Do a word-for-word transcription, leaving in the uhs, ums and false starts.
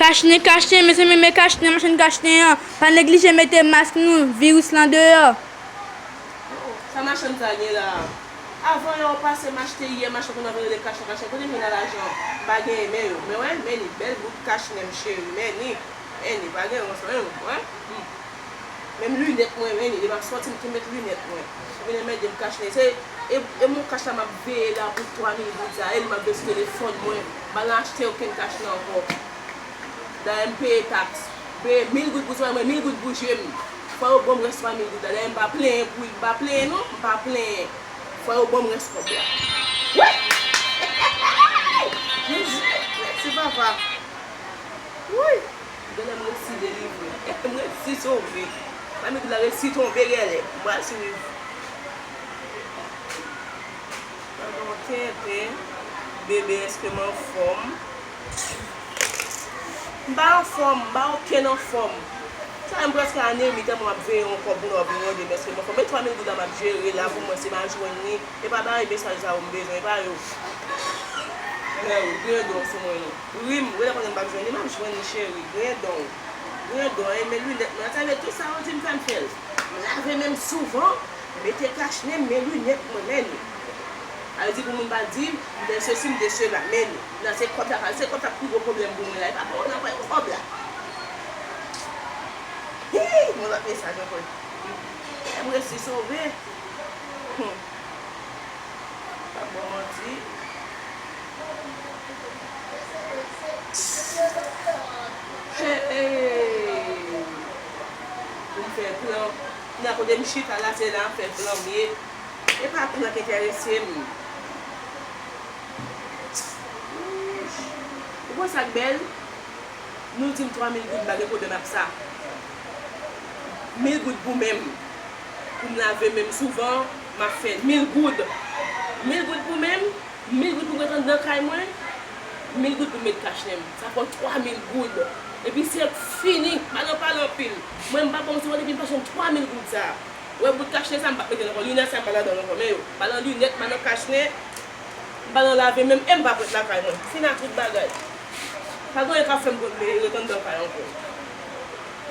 Kachnen, kachnen, mezanmi, men kachnen, machann kachnen an. Pa neglije mete mask nou, viris lan deyò. Sa machann sa gen la a? Avan yè w pase m achte yè, machann konn ap rele kachnen, kachnen. Kote m jwenn lajan an? M pa genyen, men yo. Men wè, men ni, bèl bout kachnen m cheri, men ni. Men ni, pa gen yon sò, men wè. Hmm. Menm linèt mwen, men ni, depi m ap sòti, m tou met linèt mwen. Vin anmède m kachnen. Se, e, e mon kach la m ap veye la pou twa mil goud sa. E li m ap veye sou telefòn mwen. M pa nan achte okenn kachnen ankò. Dayè m peye taks. M peye mil goud pou swen mwen, mil goud pou je m. Fò yo ban m rès twa mil goud la. Dayè m pa plenyen pou, m pa plenyen non, m pa plenyen. Fò yo ban m rès kòb la. Wi! Jezi! Mèsi papa. Wi! Genlè m resi delivre. M resi sove. Twa mil goud la resi tonbe genlè. M pral swiv. Mwen gen yon tenten. Bebe, èske m anfòm? M pa anfòm, m pa okenn anfòm. Sa m prèske anemi, tèlman m ap veye yon kòb pou nou ap vin mande m èske m anfòm. E twa mil goud la m ap jere la pou mwen, si m a jwenn li. E pa bay mesaj sa yo m bezwen, e pa yo. Lè yo, griyen don sou mwen non. Wi, m, ou lè konnen m p ap jwenn li, m ap jwenn li, cheri. Griyen don. Griyen don, e men linèt mwen. Sa vle tout sa yo di m fè m fè l. M lave men m souvan. Mete kachnen, men linèt mwen, men ni. Sa vle di pou moun pa di m, m te sesi, m te sela, men ni. Nan se kòb sa, se kòb sa ki pi gwo pwoblèm pou mwen la. E pa kòb la, pa kòb la. Hi, mwen lòt mesaj ankò. M resi sove. Hmm. Pa bon manti. Hey, hey. Pou m fè plan. Nan kote m chita la, se la m fè plan m ye. E pa plan k enterese m. Ou konn sa k bèl? Nou di m twa mil goud, m pa gen pwoblèm ak sa. Mil goud pou men m. Pou m lave men m souvan, m ap fè mil goud. Mil goud pou men m, mil goud pou m ret anndan kay mwen, mil goud pou m met kachnen m. Sa fè twa mil goud. Epi se fini, pa nan pale anpil. Mwen, m pa bon, se depi m pa jwenn twa mil goud sa. Wè bout kachnen sa, m p ap mete l ankò. Linèt sa, m pa ladan l ankò. Men yo, m pa nan linèt, m pa nan kachnen. M pa nan lave men m, e m p ap ret lakay mwen. Fini ak tout bagay. Pa gen anyen k ap fè m ret anndan kay ankò.